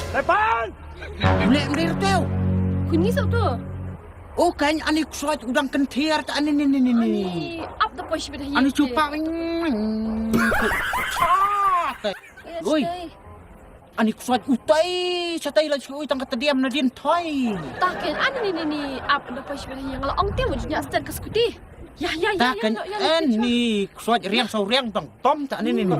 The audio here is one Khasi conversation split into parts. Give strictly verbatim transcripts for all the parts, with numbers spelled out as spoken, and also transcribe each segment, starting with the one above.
Lepan! Ule mlir teu. Kuni sok tu. Oh, kan ani ksoj udang kenthiar ta ani ni ni ni ni. Ani ap da poi shibit. Ani chupa. Oi. Ani ksoj utai satai la shu tang kata diam na din thoi. Taken ani ni ni ni ap da poi shibit yang la ong teu nya stet ka skuti. Ya, ya, ya, ya, ya, ya, ya, ya. Ani ksoj riang sau riang tong tom ta ni ni ni.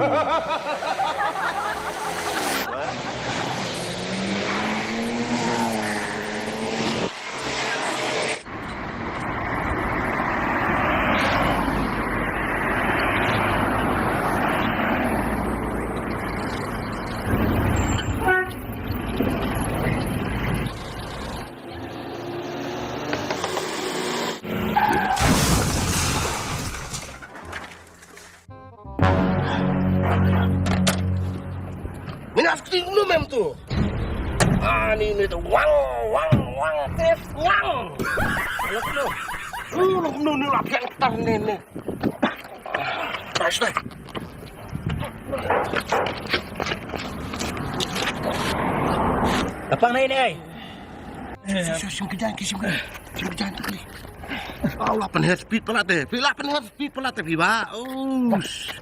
Mina skuti kumno mem tu. Ani ni tu wang wang wang tes ngang. Lo kumno. Lo kumno ni la pian ketar ni ni. Pas dai. Lapang ni ni ai. Shim, shim, shim ka jan ki, shim ka jan. Shim ka jan tu ki. Aw, la pynher speed palat te. Phi la pynher speed palat te phi ba. Ush.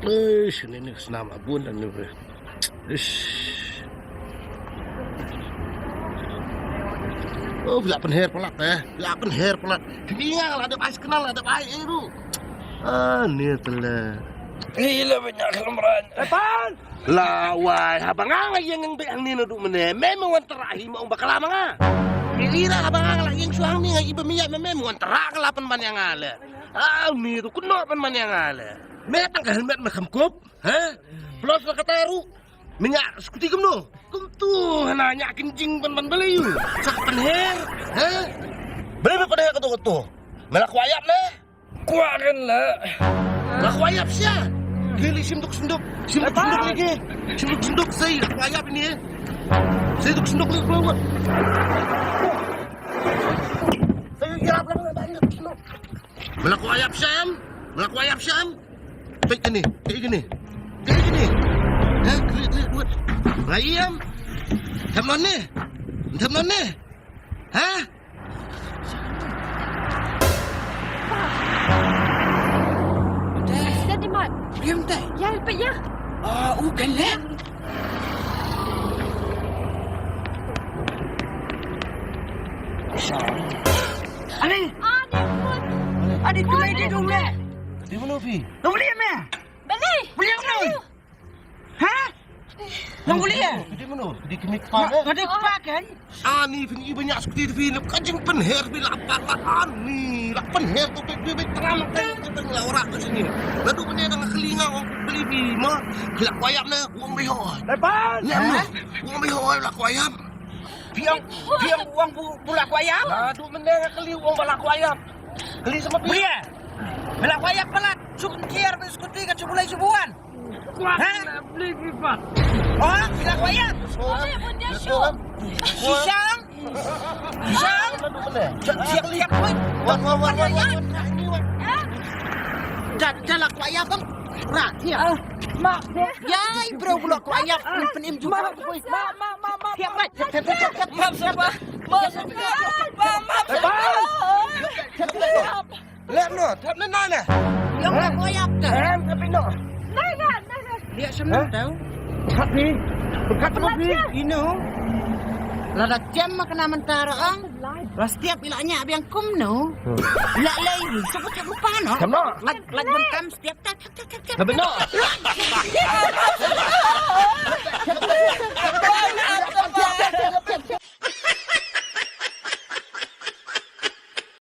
Ush, ni ni snam abun dan ni. Ush. Oh, phi la pynher palat te. Phi la pynher palat. Phi nga la dep ai sknal la dep ai eru. Ah, ni tele. Phi la banyak lemran. Epan! Lawai, haba nga nga ïeng ïeng beh hangne naduh mynne, me me wan tyrah hi ma ong bakla ma nga. Iri la haba nga nga la ïeng shuwa hangne nga iba miat me me me wan tyrah ka la pynban ïa nga le. Aw ni tu kynnoh pynban ïa nga le. Me tang ka helmet me kham kup, ha? Plus la kata ruh, me ñiah skuti kumno? Kumtu hana ñiah kynjing pynban balei yu. Sa ka pynher, ha? Balei me pynher kato kato? Me la kwah ïap ne? Kwah kan la. La kwah ïap sha. Kili sim duk senduk. Sim duk senduk lagi. Sim duk senduk sei la kwah ïap ini. Sei duk senduk lagi keluar. Sei ïap lagi duk senduk. Me la kwah ïap sha em. Me la kwah ïap sha em. Tik ini, tik ini. Tik ini. Eh, klik klik buat. Rayam. Tham non ni. Tham non ni. Ha? Sedimat. Diam tai. Ya, lepas ya. Ah, u kan le. Ani. Ani pun. Ani tu mai di dong le. Di mana pi? Dong le me. Beli. Beli apa? Ha? Nang buli ya? Phi dei mano? Phi dei kmie kpa kan? Nga dei kpa kan? Ani phin i banya skuti phi lep ka jingpynher phi la pat la ani la pynher tu phi phi tram kan kan la ora tu sini. Ladu benda dang kali nga ong beli phi ma. Phi la kwah ïap ne ong bihoi. Lepas. Ne ma. Ong bihoi la kwah ïap. Phi ong phi ong ong bu bu la kwah ïap. Ladu benda nga kali ong ba la kwah ïap. Kali sama phi. Buli ya? Ba la kwah ïap pala. Suk kiar bi skuti ka chubulai chubuan. Ha? Oh, phi la kwah ïap. Shisang. Shisang. Siap, siap, siap. Wan, wan, wan, wan, wan. Dah, dah la kwah ïap bang. Ra, siap. Ma. Ya, bro, la kwah ïap. Pynim juga. Ma, ma, ma, ma. Siap, siap, siap, siap. Ma, siap. Ma, siap. Ma, ma, siap. Leh no, thep ne nai ne. Ïong la kwah ïap te. Em, thep no. Nai ne, nai ne. Liak shem no tau. Thep ni. Thep ko phi. Ino. Lada jem ma kena mentara ang. La stiap ila nya biang kum no. La lei ni. Sapa thep lupa no. Thep no. Lak lak bengkam stiap tak tak tak tak. Thep no.